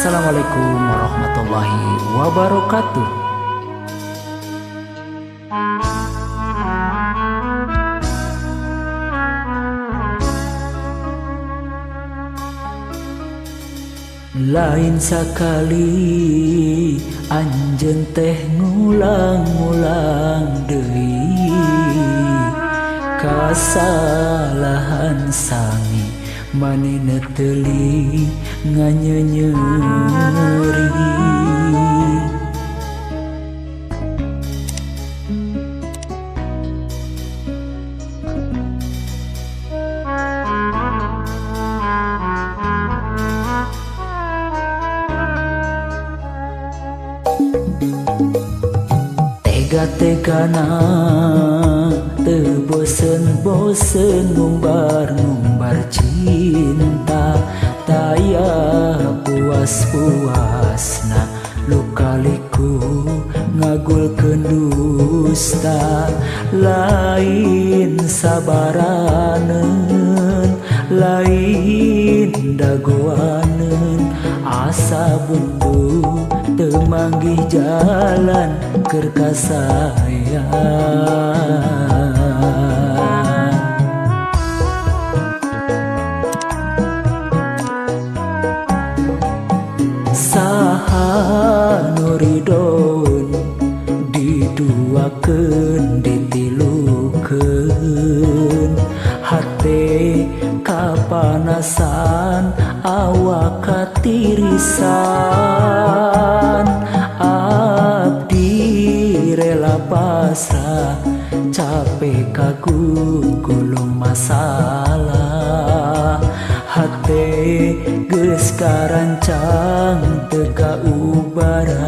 Wassalamualaikum warahmatullahi wabarakatuh. Lain sakali anjeun teh ngulang-ngulang deui kasalahan sami manehna teuli nganyenyeri. Tega-tegana teu bosen-bosen ngumbar-ngumbar cinta, taya puas-puasna lukaliku ngagulkeun dusta. Lain sabaraneun, lain dagoaneun, asa buntu teu manggih jalan keur kasayang. Saha nu ridoeun diduakeun ditilukeun, hate kapanasan awak katirisan. Abdi rela pasrah capek kagugulung masalah, hate geus karancang teu kaubaran.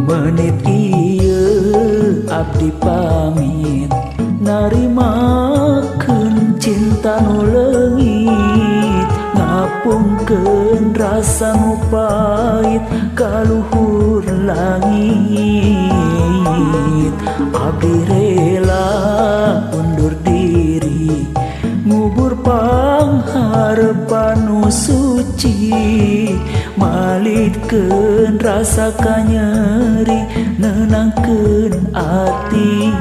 Menit ieu abdi pamit narimakeun cinta nu leungit, ngapungkeun rasa nu pahit ka luhur langit. Abdi rela undur diri ngubur pangharepan nu suci, malitkeun rasa kanyeri nenangkeun ati.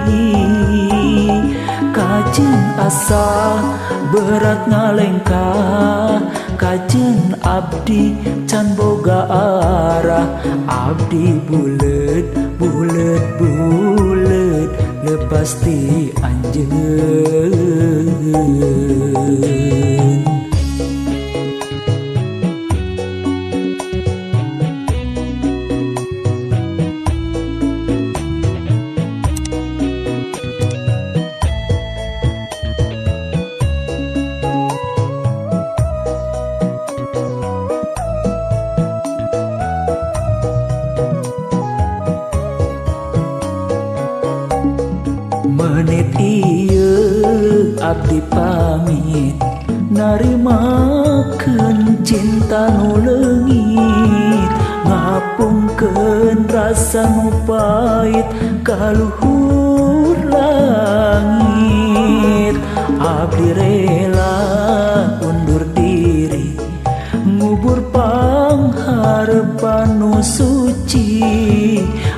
Kajeun asa berat ngalengkah, kajeun abdi can boga arah. Abdi buleut buleut buleut lepas ti anjeun. Menit ieu abdi pamit narimakeun cinta nu leungit, ngapungkeun rasa nu pahit ka luhur langit. Abdi rela undur diri ngubur pangharepan nu suci,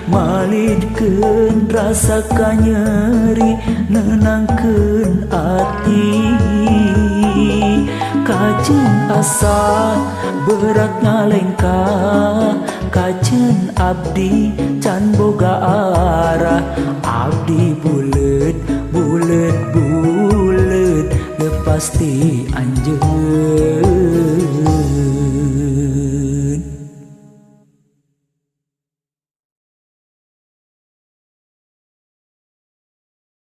malitkeun rasa kanyeri nenangkeun ati. Kajeun asa berat ngalengkah, kajeun abdi can boga arah. Abdi buleut buleut buleut lepas ti anjeun.